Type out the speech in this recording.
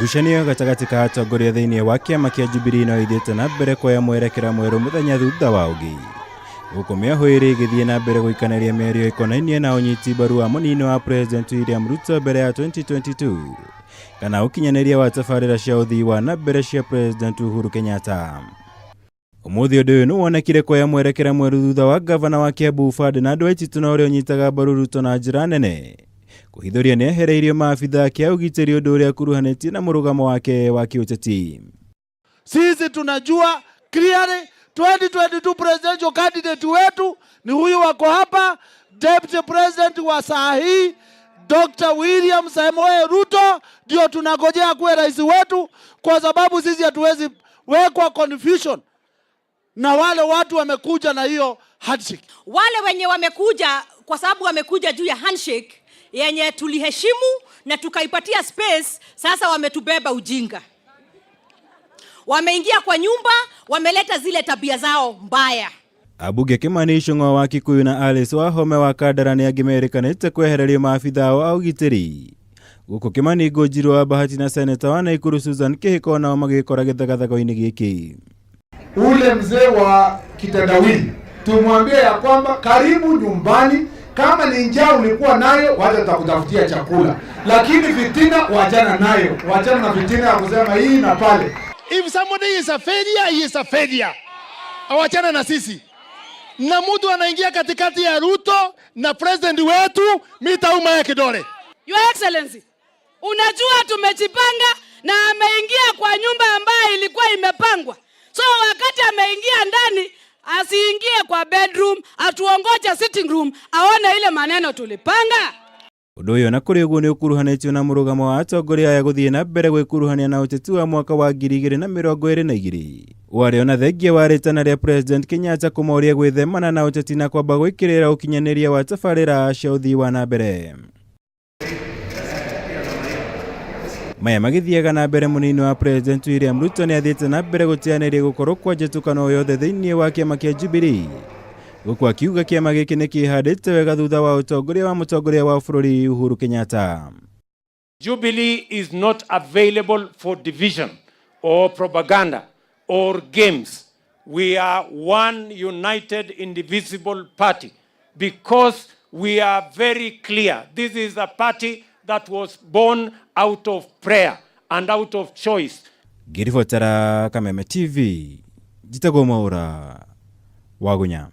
Ngucanio gatagatĩ ka atongoria thĩinĩ wa kĩama kĩa Jubilee no ithiĩte na mbere kuoya mwerekera mwerũ mũthenya thutha wa ũngĩ. Gũkũ mĩahũ ĩrĩ ĩgĩthiĩ na mbere gũikanĩria mĩario ĩkonainie na ũnyiti mbaru wa mũnini wa President William Ruto mbere ya 2022 kana ũkinyanĩria wa tabarĩra cia ũthii wa na mbere cia President Uhuru Kenyatta. Ũmũthĩ ũndũ ũyũ nĩwonekire kuoya mwerekera mwerũ thutha wa gavana wa Kiambu Ferdinand Waititu na ũrĩa ũnyitaga mbaru Ruto na njĩra nene kũhithũria nĩ ehereirio maabitha ake a ũgitĩri ũndũ ũrĩa akuruhanĩtie na mũrũgamo wake wa kĩũteti. Sisi tunajua clearly 2022 presidential candidate wetu ni huyu wako hapa, deputy president wa saa hii Dr. William Samoei Ruto ndio tunagojea kuwe rais wetu, kwa sababu sisi hatuwezi wekwa confusion na wale watu wamekuja na hiyo handshake. Wale wenye wamekuja kwa sababu wamekuja juu ya handshake yenye tuliheshimu na tukaipatia space, sasa wametubeba ujinga. Wameingia kwa nyumba, wameleta zile tabia zao mbaya. Ambunge Kimani Ichung'wa wa Kikuyu na Alice Wahome wa Kandara nĩ angĩ merĩkanĩte kwehererio maabitha ao a ũgitĩri. Gũkũ Kimani Ngũnjirũ wa Bahati na seneta wa Naikuru Susan Kĩhĩko nao magĩkora gĩthagathago-inĩ gĩkĩ. Ule mzee wa kitendawili tumwambie ya kwamba karibu nyumbani, kama ni njaa ulikuwa nayo, wacha tutakutafutia chakula, lakini fitina wachana nayo, wachana na fitina ya kusema hii na pale. If somebody is a failure, he is a failure. Awachane na sisi. Na mtu anaingia katikati ya Ruto na president wetu, mitauma ya kidole. Your Excellency, unajua tumejipanga na ameingia kwa nyumba ambayo ilikuwa imepangwa. So wakati ameingia ndani, asiingie kwa bedroom, atuongoje sitting room, aone ile maneno tulipanga. Ũndũ ũyũ na kũrĩ ũguo nĩ ũkuruhanĩtio na mũrũgamo wa atongoria aya gũthiĩ na mbere gwĩkuruhania na ũteti wa mwaka wa 2022 warĩ ona thengia wa rĩtana rĩa President Kenyatta kũmoria gwĩthemana na ũteti na kwamba gwĩkĩrĩra ũkinyanĩria wa tabarĩra cia ũthii wa na mbere. Maya magĩthiaga na mbere mũnini wa President William Ruto nĩ athiĩte na mbere gũteanĩria gũkorwo kwa njĩtũkano yothe thĩinĩ wa kĩama kĩa Jubilee gũkũ akiuga kĩama gĩkĩ nĩ kĩhandĩte wega thutha wa ũtongoria wa mũtongoria wa bũrũri Uhuru Kenyatta. Jubilee is not available for division or propaganda or games. We are one united, indivisible party because we are very clear. This is a party that was born out of prayer and out of choice. Ngĩribotera Kameme TV, njĩtagwo Mwaũra Wagunya.